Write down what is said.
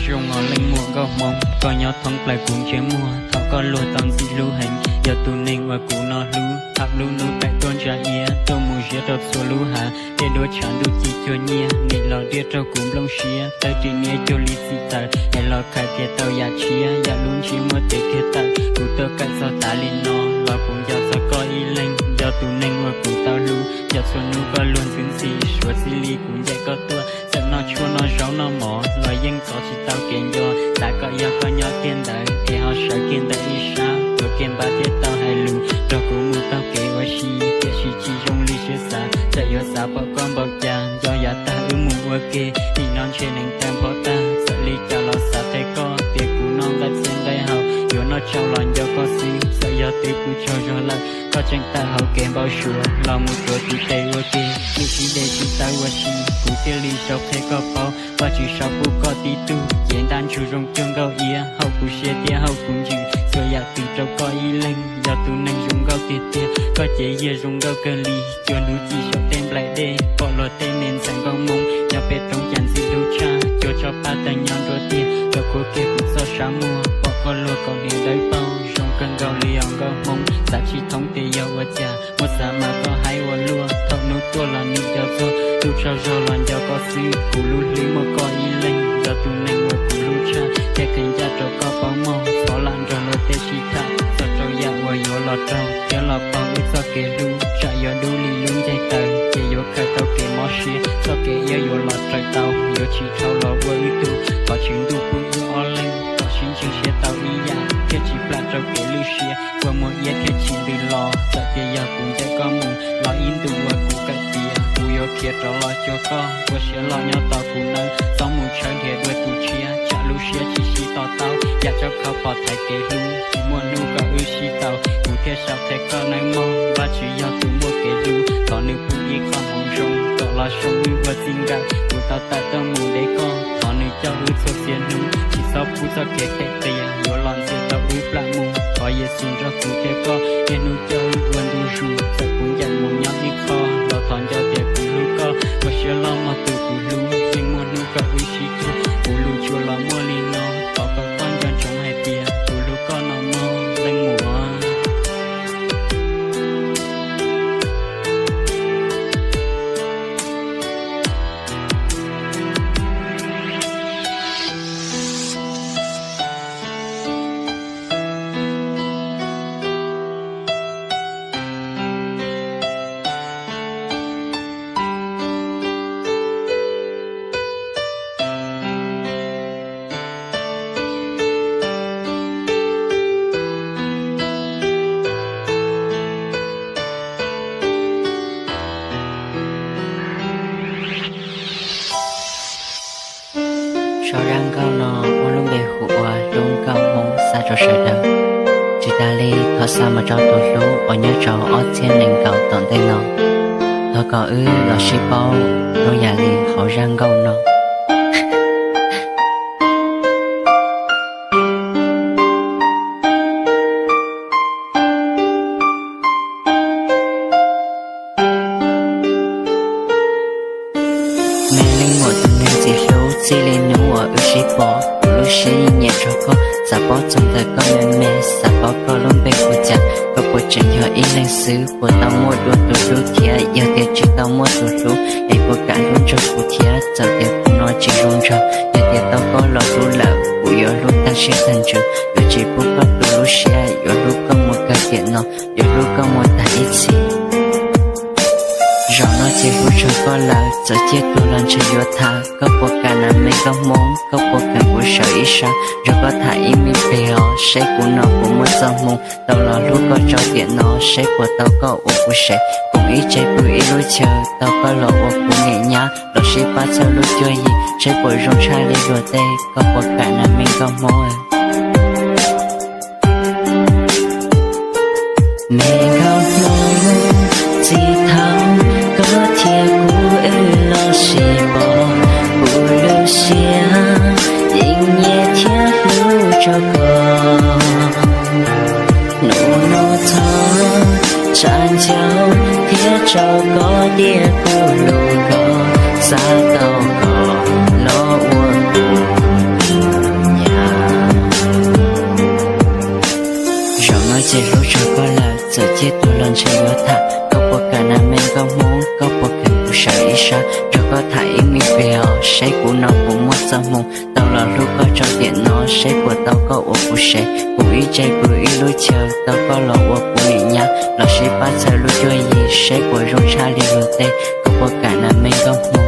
Zoo os leej muam nkauj hmoob, koj nyob thoob plaws kuv ntsej muag, thaum koj luag tau ntxim hlub heev, yog tus neeg uas kuv no hlub. Thaum lub hnub taim tuaj ntsa iab, tuaj mus ziab rau txhua lub hav, tej duab tshav ntuj ci cuag nyiaj, nim los riaj rau kuv nplooj siab, tawb ris niab cuag li txim tawm, es los khaws tias tau yam tshiab, yam lub ntsiab muaj tes kiag tawm, kuv tuaj kawm txog tas li no, los kuv nco txog koj ib leeg, yog tus neeg uas kuv tau hlub, yog txhua hnub koj luag ntxhi ntxhi, suav txij li kuv ncaim koj tuaj, txawm noj tshuaj noj zaub noj mov, los yeej txov tsis tau kev nco, xav kom yog koj nyob kiag ntawd, es ho sawv kiag ntawm ib sab, tuav kiag npab thiaj tau hais lus, nrog kuv mus taug kev ua si, tiam sis tsis zoo li siab xav, txawm yuav xav pom koj npaum cas, nco yav tag wb mus ua ke, nim no ntshe neev tag npho tag, txawm li cas los xav qhia koj, tias kuv noj nqaij txhia nqaij hau, yuav noj tsau los nco koj xwb, txawm yog twb pw tsaug zog lawm, koj tseem tawm hauv kev npau suav, los mus rua tus tes ua ke, nim sib de sib tawb ua si, kuv thiaj li sau qhia koj paub, Vajtswv sau pub koj tib tug, cev ntaj ntsug zoo cuag nkauj iab, haum kuv siab thiab haum kuv ntsws, txhua yam twg rau koj ib leeg, yog tus neeg zoo nkauj tiag tiag, koj cev yiag zoo nkauj kawg li, cuag hnub ci saum tej nplaim dej, pom luag tej me ntxhais nkauj hmoob, nyob pem roob cas ntxim hlub tshaj, cuag tsho paj tawg nyob nruab tiag, rau khuav kiag kuv txoj sab muag, pom koj luag kaus hniav dawb paug, zoo kawg nkaus li os nkauj hmoob, xav tsis thoob tias yog ua cas, muab xav mas koj haib ua luaj, thaum hnub tuaj los nim nco txog, tub tsaug zog los nco koj xwb, kuv lub hlwb muaj koj ib leeg, yog tus neeg uas kuv hlub tshaj, thiaj qhia ncaj rau koj paub mog, thov lam nrog luag tej sib tham, txog rau yam uas yuav los raug, thiab los paug wb txoj kev hlub, tsam yuav dub li lub ncaig taws, ces yuav khaws tau kev mob siab, txoj kev iab yuav los raws tau, yuav tsis dhau los ua wb tug, thov Tswv Ntuj pub wb ob leeg, kom sib ntseeg siab tau ib yam, thiaj tsis plam rau kev lwj siab, ua muag iab thiaj tsis ntws los, txawm tias yog kuv ncaim koj mus, los ib ntus uas kuv kawm tiav, kuv yuav khiav rov los cuag koj, ua siab loj nyob tos kuv nawb, txhob mus tshawb dhia dua tus tshiab, tsam lub siab tsis sib to taub, yam tsaub khau pom thaiv kev hlub, tsis muaj hnub kom wb sib tau, kuv thiaj sau qhia koj nawb mog, Vajtswv yog tus muaj kev hlub, thov nws pub ib qho hmoov zoo, kom los zoo wb ua txij nkawm, kuv tau tawm tuaj mus de koj, thov nws coj wb txhua txhia hnub, tsis txhob pub txoj kev phem qias, yuav los ntxias tau wb plam mus, thov Yexus nrog kuv thiab koj, niaj hnub coj wb ua ntu zus, txawm kuv ncaim mus nyob ib qho, los thov nco tias kuv hlub koj, ua siab loj mog tus kuv hlub, yeej muaj hnub kom wb sib cuag, kuv lus tsuas los muaj li no, thov kom koj nco ntsoov hais tias kuv hlub koj no mog leej muam. Zaj nkauj no muaj lub npe hu ua Hlub Nkauj Hmoob xa rau sawv daws. Tsis tas li thov xa mus rau tus hlub uas nyob rau ob txhiab nees nkaum tom ntej no. Thov kom wb los sib paub hnub yam li hauv zaj nkauj no. Me leej muam tus neeg ntxim hlub, txij li hnub uas wb sib pom, kuv lub siab yeej nyiam rau koj, xav paub txog ntawm koj me me, xav paub koj lub npe hu cas, koj puas tseem yog ib leeg xwb, puas tau muaj dua tus hlub thiab, yog tias tsis tau muaj tus hlub, es puas kam hlub nrog kuv thiab, txawm tias kuv no tsis zoo nraug, yog tias tau koj los hlub lawm, kuv yuav hlub tag siab tag ntsws, yuav tsis pub koj tu lub siab, yuav hlub koj mus kawg tiam no, yuav hlub koj mus tag ib txhis. Zaum no ces hlub tshaj koj lawm, txawm ciaj tuag los ntshe yuav tham, koj puas kam nas me nkauj hmoob, koj puas kam kuv sawv ib sab, nrog koj tham ib me pliag os, seb kuv no puas muaj txoj hmoo, tau los hlub koj tso tiam no, seb puas tau koj ua kuv sev, koom ib tsev pw ib lub chaw, tau koj los ua kuv niam nyab, los sib pab txhawb lub cuab yig, seb puas zoo tshaj li luag tej, koj puas kam nas me nkauj hmoob. Me nkauj hmoob, txij thaum koj thiab kuv wb los sib pom, kuv lub siab yeej nyiam thiab hlub rau koj. Hnub no thov tsa ncauj thiab tso koj tias kuv hlub koj, xav tau koj los ua kuv Txiv hlub, txog koj lawm txawm ciaj tuag los ntshe yuav tham. Koj puas kam nas me nkauj Hmoob, koj puas kheev kuv sawv ib sab, nrog koj tham ib me pliag os, seb kuv no puas muaj txoj hmoo tau los hlub koj tso tiam no, seb puas tau koj ua kuv sev. Kuv ib tse pw ib lub chaw, tau koj los ua kuv niam nyab, los sib pab txhawb lub cuab yig, seb puas zoo tshaj li luag tej. Koj puas kam nas me nkauj Hmoob?